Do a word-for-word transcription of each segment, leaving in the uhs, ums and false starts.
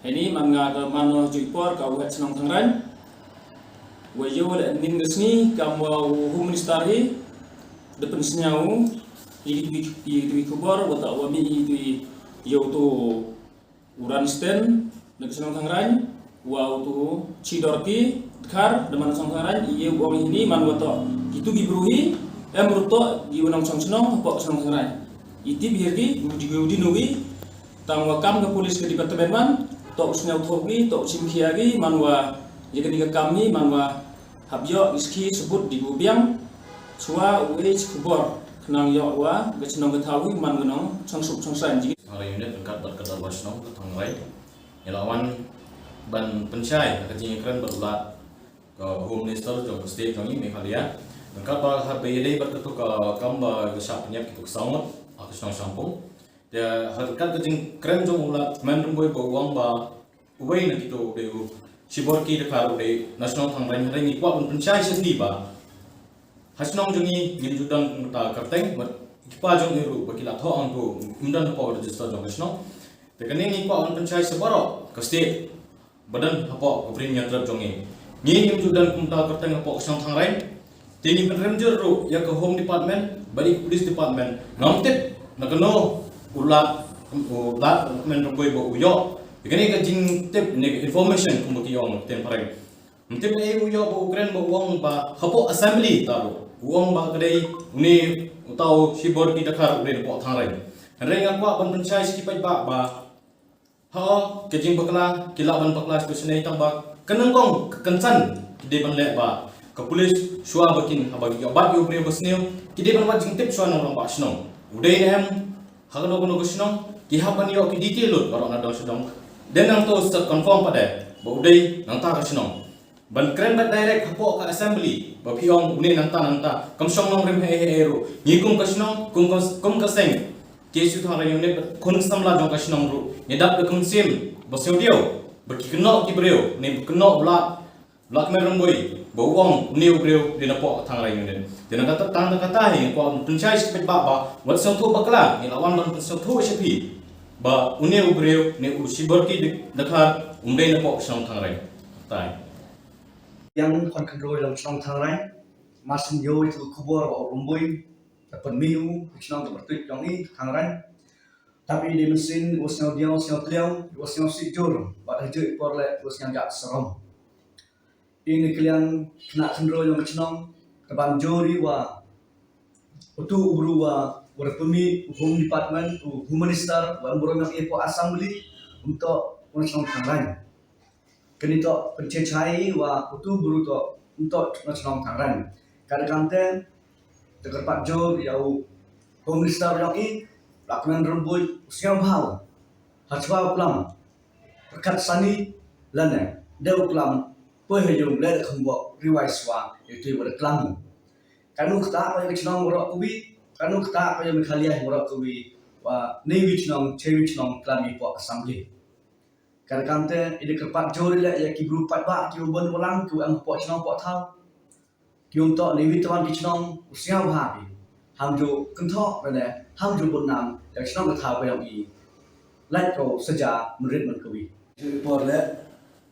Heini man nga da mano jui por ka wet shnong Thangrain. Wa yo le nin ga sngi kam wa u Home Minister hi da pynsnyaw i tui khubor wa ta wa mi i tui yo tu u Ransten da shnong Thangrain wa u tu Chidorki Dkhar da man shnong Thangrain i ye wong hini man wa to ki tu ki bru hi em ru to ki wa nong shnong shnong pok shnong Thangrain. I tip hir ki u di u di nu wi. Tang wa kam ka police ka department wan to u sngewthuh gi to u chim khia gi man wa ya ka ni ka kam ni man wa hap yo iski sebut di gu biang chwa u e khubor khnang yo wa ka chnong ka thawi man ka nong chang suk chang sain ji. Ara unit dekat bat ka darbar shnong ka Thangrain. Ila wan ban penchai ka jing kren bat ulat ka Home Minister jong ka state jong i Meghalaya. Dekat ba ha be dei bat ka tu ka kam ba ka sap nyap ki tu ka sangot a ka shnong Shampung. Te ha kat ka jingkren jong u la kmen rumboi ba u ong ba uwei na kito u dei u Shiborki Dkhar u dei na shnong Thangrain. Hynrei ngi kwah ban pynshai sha phi ba ha shnong jong ngi ngim ju don kumta kyrteng, bad ki pa jong ngi ruh ba ki la thoh hangto ngim don hapoh register jong ka shnong. Te kane ngi kwah ban pynshai sha baroh ka state ba don hapoh ka Bri Hynñiewtrep jong ngi. Ngi ngim ju don kumta kyrteng hapoh ka shnong Thangrain. Te ngi pynrem jur ruh ïa ka Home Department bad ïa ka Police Department. Ngam tip na kano u la u la men rumboi ba u ïoh ïa kane ka jingtip ne ka information kumba ki ong ha ka ktien phareng. Ngam tip ei u ïoh ba u kren ba u ong ba hapoh assembly ta ruh u ong ba ka dei une uta u Shiborki Dkhar u dei hapoh Thangrain. Hynrei nga kwah ban pynshai sha ki paidbah ba ha ka jingbakla ki lah ban bakla sha ka shnong tang ba ka nyngkong ka kynsan ki dei ban leh ba ka police shuwa ba kin haba ki ïoh bat ïa u briew ba sniew ki dei ban wad jingtip shuwa na u rangbah shnong u dei ne em ha kano kano ka shnong, ki hap ban ïoh ki detail lut baroh na dong sha dong. Dei nangto sa confirm pat de ba u dei nangta ka shnong. Ban kren bad direct hapoh ka assembly ba phi ong une nangta nangta kam shong nongrim hei hei ruh. Ngi kum ka shnong, kum ka, kum ka seng K S U Thangrain Unit, khun samla jong ka shnong ruh ngi dap da ka mynsiem ba sngewdiaw ba ki kynnoh ki briew ne ba kynnoh u la, u la kmen rumboi ba u ong une u briew dei napoh ka Thangrain Unit. Te na kata tang na kata hi ngi kwah ban pynshai sha ki paidbah ba wat sngewthuh bakla, ngi la wan ban pynsngewthuh sha phi ba une u briew ne u Shiborki Dkhar um dei napoh ka shnong Thangrain. Tai. Ïa khun khynroo jong shnong Thangrain, mar shu ïoh ïa ka khubor ba u rumboi da pynmih u ha ka shnong kaba tuid jong i Thangrain. Tap i dei mynsiem u sngewdiaw sngewtliaw, u sngewsih jur bad ha juh i por leh u sngewjah sarom. I na ka liang khynnah khynroo jong ka shnong ka ban jur i wa utu u bru wa u da pynmih u Home Department, u Home Minister wa em burom ïa ka hapoh assembly, um toh u na shnong Thangrain. Kane toh pynchai chai wa utu bru toh um toh na shnong Thangrain. Ka dei kamte te kyrpad jur ïa u Home Minister jong i, la kmen rumboi u sngewbha ha chwa u klam. Pyrkhat sani lane dei u klam poi ha ïung leh da khambok riwai swa ïa utu wa da klam. Kano kata ka ïa ka shnong baroh kawi, kano kata ka ïa Meghalaya baroh kawi, wa nei wi shnong chei wi shnong klam i hapoh assembly. Ka dei kamte i da kyrpad jur i leh ïa ki bru paidbah ki u bun u lang ki u em hapoh shnong hapoh thaw. Ki um toh nei wi twan ki shnong u sngewbha ki. Ham ju kynthoh lane ham ju bun nam ïa ka shnong ka thaw ka jong i. Lait ko saja mynrit mynkawi. Ju i por leh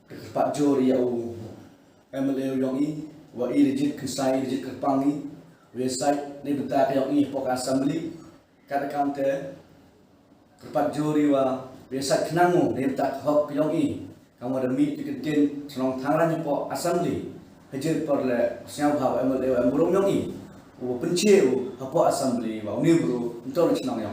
ka kyrpad jur ïa u M L A u jong i wa i da jied kynsai i da jied kyrpang i. Wi sait nei bynta ka jong i hapoh ka assembly. Ka dei kamte kyrpad jur i wa wi sait khnang u nei bynta ka hok ka jong i. Kam wa da mih ki kyntien shnong Thangrain hapoh assembly. Ha jied por leh sngewbha wa M L A wa em burom jong i u pynchai u hapoh assembly wa uni u bru um toh na shnong jong i.